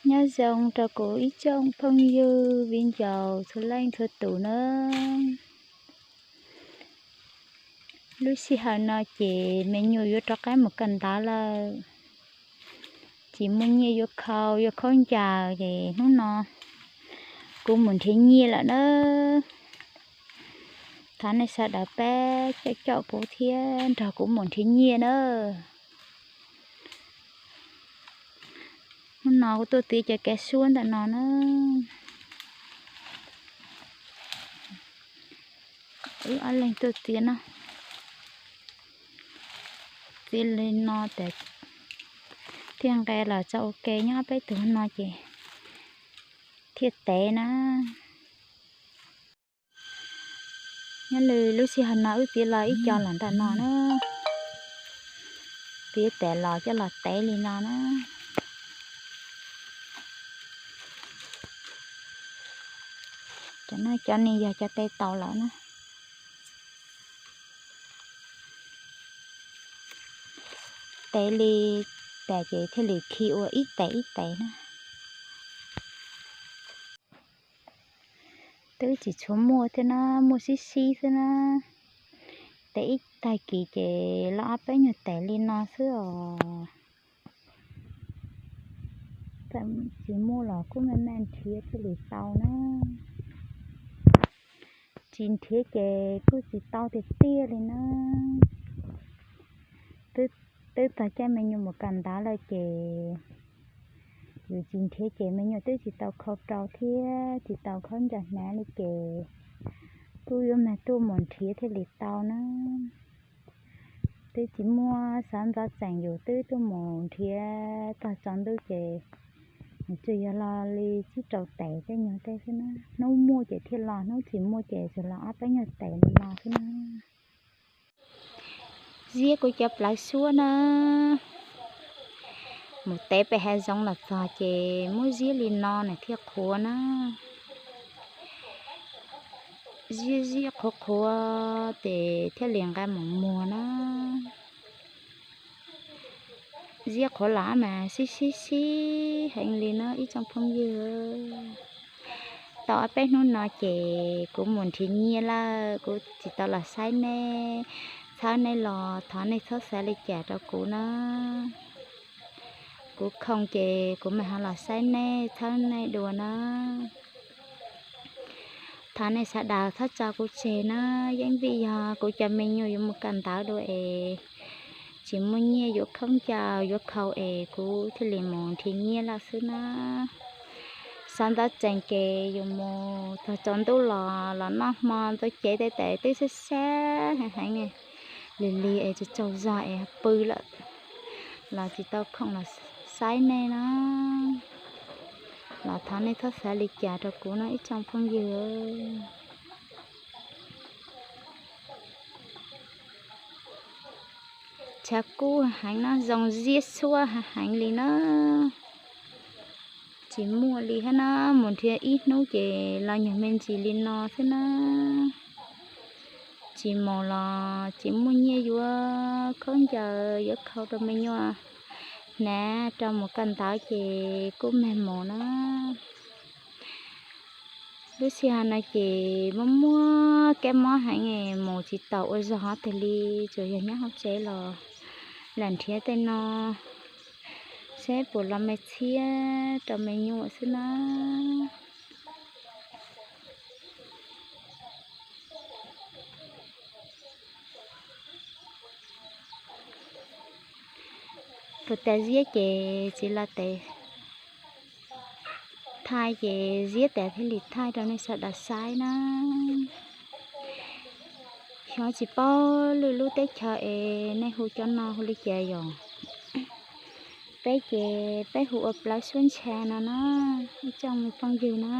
Nyob zoo rau kuv ib tsoom phooj ywg viv ncaus txhua leej txhua tus na. Lub sij hawm no ces me nyuam yuav rov qab mus kawm ntawv lawm, tsis muaj nyiaj yuav khau yuav khaub ncaws ces hnub no kuv mus nrhiav nyiaj lawm na. Thov nej sawv daws pab coj coj kuv thiab nrog kuv mus nrhiav nyiaj na. Hnub no kuv tuaj txiav cov kev suab ntawm no na. Wb ob leeg tuaj txiav no, txiav li no tas thiaj nqe los tso ua ke, nyob peb tug no ces thiaj tev na. Nyob li lub sij hawm no wb txiav los ib co los ntawm no na, txiav tas los coj los tev li no na. Cov no cov ni yog cov tev tau lawm na. Tev li tas ces thiaj li khi ua ib tes ib tes na. Twb tsis tshua muaj thiab na, muaj sib sib xwb na. Tev ib tag kis ces los ob peb nyuag tes li no xwb os. Tsis muaj los kuj me me nrhiav thiaj li tau na. Tsis nrhiav ces kuj tsis tau tiag tiag li na. Twb tag caij me nyuam mus kawm ntawv lawm ces yus tsis nrhiav ces me nyuam twb tsis tau khau rau thiab tsis tau khaub ncaws hnav li ces kuj yuav mag tuaj mus nrhiav thiaj li tau na. Twb tsis muaj, xav ntxov tseem yus twb tuaj mus nrhiav tag tsaus ntuj ces nws tsuas yog los li tsib rau tes tej nyuag tej xwb na. Hnub muaj ces thiaj los, hnub tsis muaj ces tsuas los ob peb nyuag tes li no xwb na. Ziab kuv cov plawv suab na, mus tev pem hav zoov los txog ces muab ziab li no nws thiaj qhuav na. Ziab ziab qhuav qhuav ces thiaj li nqa mus muag na. Ziab qhuav los mas sib sib sib heev li na ib tsoom phooj ywg. Tau ob peb hnub no ces kuv mus nrhiav nyiaj lawm, kuv tsis tau los saib nej, txhawb nej los thov nej txhob xav li cas rau kuv na. Kuv khoom ces kuv mam ho los saib nej, txhawb nej dua na. Thov nej sawv daws txhob tso kuv tseg na, yeej vim yog kuv cov me nyuam yuav mus kawm ntawv dua es tsis muaj nyiaj yuav khaub ncaws yuav khau es kuv thiaj li mus nrhiav nyiaj lawm xwb na. Xav ntxov tseem ces yus mus txog tsaus ntuj los los noj hmo ntxuav cev tej tes twb sab sab heev heev, lig lig es tsis tsaug zog es pw lawm, los tsis tau khoom los saib nej na. Los thov nej txhob xav li cas rau kuv no ib tsoom phooj ywg. Tshav kub heev no, zoo ziab xuab heev li na. Tsis muaj li thiab na, mus nrhiav ib hnub ces los nyuag me ntsis li no xwb na. Tsis mus los tsis muaj nyiaj yuav khaub ncaws yuav khau rau me nyuam hnav rau mus kawm ntawv ces kuj mag mus na. Lub sij hawm no ces muaj muaj kab mob heev, mus tsis taus ua zog twg li, tsuas yog nyob hauv tsev los lam nrhiav tej no seb puas los me txhiab rau me nyuam xwb na. Puas tas ziab ces txiv los tes thaij ces ziab tas thiaj li thaij rau nej sawv daws saib na. Xyov tsis paub lwm lub teb chaws es nej hu cov no hu li cas yom. Peb ces peb hu ua plawv suab ntsha no na, ib tsoom phooj ywg na.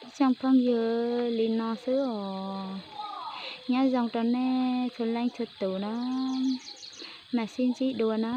Ib tsoom phooj ywg, li no xwb os. Nyob zoo rau nej txhua leej txhua tus na, mam sib ntsib dua na.